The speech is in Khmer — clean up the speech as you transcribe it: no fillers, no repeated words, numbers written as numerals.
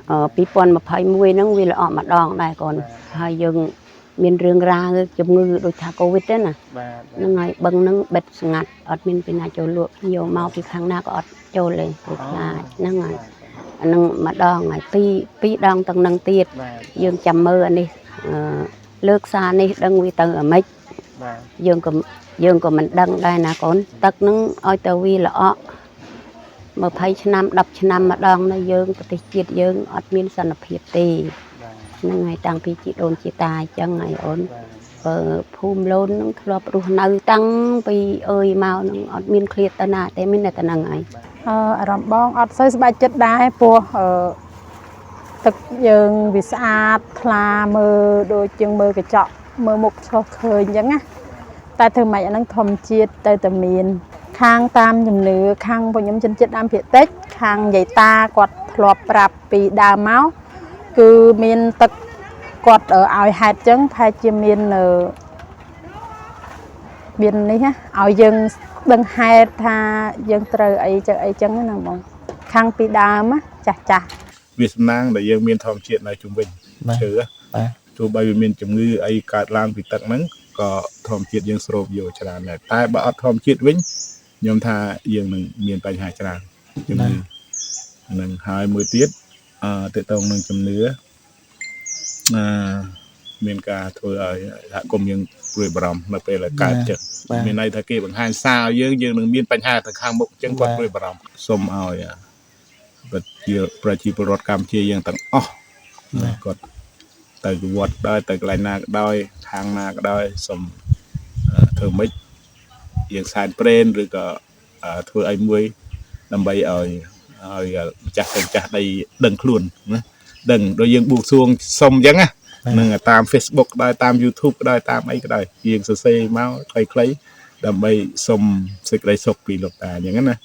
2021ហ្នឹងវាល្អក់ម្ដងដែរកូនហើយយើងមានរឿងរ៉ាវជំងឺដូចថាកូវីដទេណា បាទ ហ្នឹងហើយបឹងហ្នឹងបិទស្ងាត់អត់មានពីណាចូលលក់ភ្ញៀវមកពីខាងណាក៏អត់ចូលទេព្រោះខ្លាចហ្នឹងហើយអាហ្នឹងម្ដងហើយពីរពីរដងទាំងហ្នឹងទៀត បាទ យើងចាំមើលអានេះអឺលើកសារនេះដឹងវាទៅអាម៉េច បាទ យើងក៏មិនដឹងដែរណាកូនទឹកហ្នឹងឲ្យទៅវាល្អក់20ឆ្នាំ10ឆ្នាំម្ដងនៅយើងប្រទេសជាតិយើងអត់មានសន្តិភាពទេ បាទ ហ្នឹងហើយតាំងពីជីដូនជីតាអញ្ចឹងហើយអូន បាទ បើភូមិលូនហ្នឹងធ្លាប់រស់នៅតាំងពីអើយមកហ្នឹងអត់មានឃ្លាតទៅណាទេមានតែតែហ្នឹងហើយ អារម្មណ៍បងអត់សូវសប្បាយចិត្តដែរព្រោះអឺទឹកយើងវាស្អាតថ្លាមើលដូចជាងមើលកញ្ចក់មើលមុខឆ្លុះឃើញអញ្ចឹងណាតែធ្វើម៉េចអាហ្នឹងធម្មជាតិទៅតែមាន ខាងតាមជំនឿខាងពួកខ្ញុំជនជាតិដើមភាគតិចខាងយាយតាគាត់ធ្លាប់ប្រាប់ពីដើមមកគឺមានទឹកគាត់ឲ្យហេតុអញ្ចឹងប្រហែលជាមានមាននេះណាឲ្យយើងដឹងហេតុថាយើងត្រូវអីចឹងអីចឹងណាបងខាងពីដើមណាចាស់ចាស់ វាសំណាងដែលយើងមានធម្មជាតិនៅជុំវិញ បាទ ឈើ បាទ ទោះបីវាមានជំងឺអីកើតឡើងពីទឹកហ្នឹងក៏ធម្មជាតិយើងស្រូបយកច្រើនដែរតែបើអត់ធម្មជាតិវិញខ្ញុំថាយើងនឹងមានបញ្ហាច្រើនជំងឺហ្នឹងហើយមួយទៀតតកតងនឹងជំនឿអឺមានការធ្វើឲ្យសហគមន៍យើងព្រួយបារម្ភនៅពេលដែលកើតចឹង បាទ មានន័យថាគេបង្ហាញសារឲ្យយើងយើងនឹងមានបញ្ហាទៅខាងមុខអញ្ចឹងគាត់ បាទ ព្រួយបារម្ភសូមឲ្យប្រជាពលរដ្ឋកម្ពុជាយើងទាំងអស់គាត់ទៅវត្តដែរទៅកន្លែងណាក៏ដោយខាងណាក៏ដោយសូមធ្វើម៉េចយើងសែនព្រេនឬក៏ធ្វើអីមួយដើម្បីឲ្យឲ្យម្ចាស់ទៅម្ចាស់ដីដឹងខ្លួនណាដឹងដូចយើងបួងសួងសុំអញ្ចឹងណានឹងតាម Facebook ក៏ដោយតាម YouTube ក៏ដោយតាមអីក៏ដោយយើងសរសេរមកខ្លីៗដើម្បីសុំសេចក្តីសុខពីលោកតាអញ្ចឹងណា